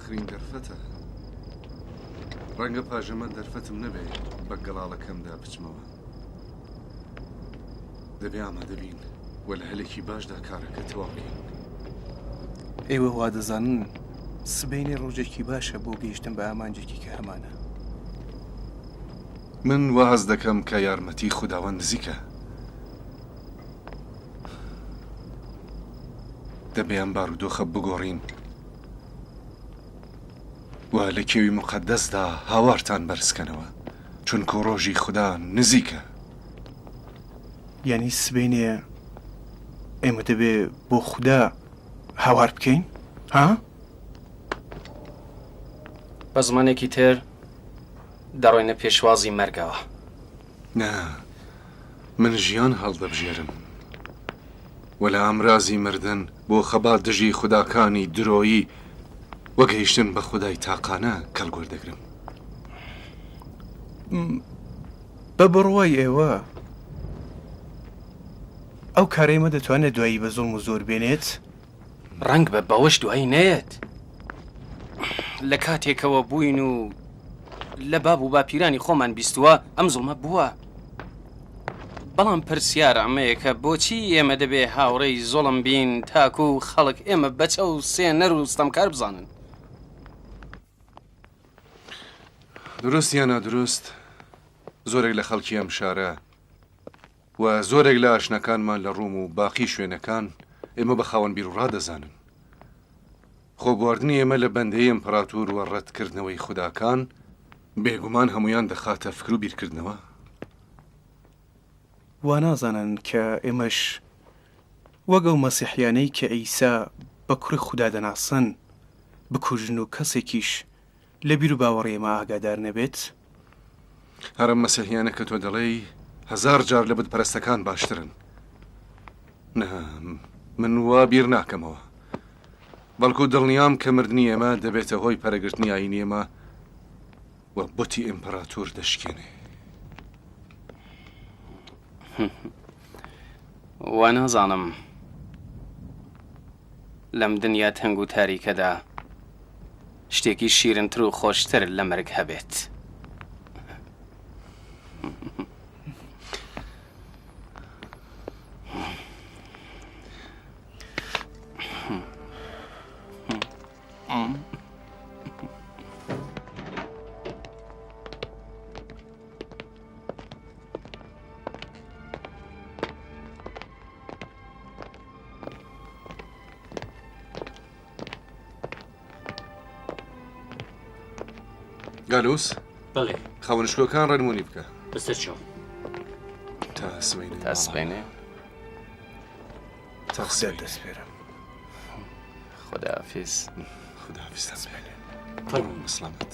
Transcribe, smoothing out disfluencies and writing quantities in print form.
ئاخرین دەرفەتە. ڕەنگە پاژەمە دەرفەتم نەبێ بە گەڵاڵەکەمدا بچمەوە. دەبێ ئامادە بین و لە هەلێکی باشدا کارەکە تەواو کەین. ئێوە وا دەزانن سبەینێ ڕۆژێکی باشە بۆ گەیشتن بە ئامانجێکی کە هەمانە؟ من وا هەست دەکەم کە یارمەتی خوداوەند نزیکە. دەبێ ئەم بارودۆخە بگۆڕین و لە کێوی موقەدەسدا هاوارتان بەرز کەنەوە، چونکو ڕۆژی خودا نزیکە. یانی سبەینێ ئێمە دەبێ بۆ خودا هاوار بکەین، ها؟ بە زمانێکی تر دەڕۆینە پێشوازی مەرگەوە. نا، من ژیان هەڵدەبژێرم و لە ئامرازی مردن بۆ خەبات دژی خوداکانی درۆیی و گەیشتن بە خودای تاقانە کەڵک وەردەگرم. بە بڕوای ئێوە ئەو کارەی ئێمە دەتوانێت دوایی بە زوڵم و زۆر بێنێت؟ ڕەنگبە بەوەش دوایی نەیەت. لە کاتێکەوە بووین و لە باب و باپیرانی خۆمان بیستووە ئەم زوڵمە بووە. بەڵام پرسیار ئەمەیە کە بۆچی ئێمە دەبێ هاوڕێی زوڵم بین تاکو خەڵک ئێمە بە چەوسێنەر و ستەمکار بزانن؟ دروست یا نادروست زۆرێک لە خەڵکی ئەم شارە و زۆرێک لە ئاشناکانمان لە ڕوم و باقی شوێنەکان ئێمە بە خاوەن بیروڕا دەزانن. خۆبواردنی ئێمە لە بەندەی ئیمپڕاتور و ڕەتکردنەوەی خوداکان بێگومان هەموویان دەخاتە فکر و بیرکردنەوە. وا نازانن کە ئێمەش وەک ئەو مەسیحیانەی کە عیسا بە کوڕی خودا دەناسن بکوژن و کەسێکیش لە بیروباوەڕی ئێمە ئاگادار نەبێت؟ هەر ئەم مەسیحیانە کە تۆ دەڵێی هەزار جار لە بتپەرستەکان باشترن. نا، من وا بیر ناکەمەوە. بەڵکو دڵنیام کە مردنی ئێمە دەبێتە هۆی پەرەگرتنی ئایینی ئێمە و بتی ئیمپراتور دەشکێنێ. وا نازانم لەم دنیا تەنگ و تاریکەدا شتێکی شیرنتر و خۆشتر لە مەرگ هەبێت. گالوس بەڵێ خاوەنشکۆکان ڕێنمونی بکە بەسەر چاو تا سبەینێ تا سبەینێ تا خودات سبەینێ دەسپێرم خداحافظ خداحافظ تا سبەینێ فەرموو بە سڵامەت.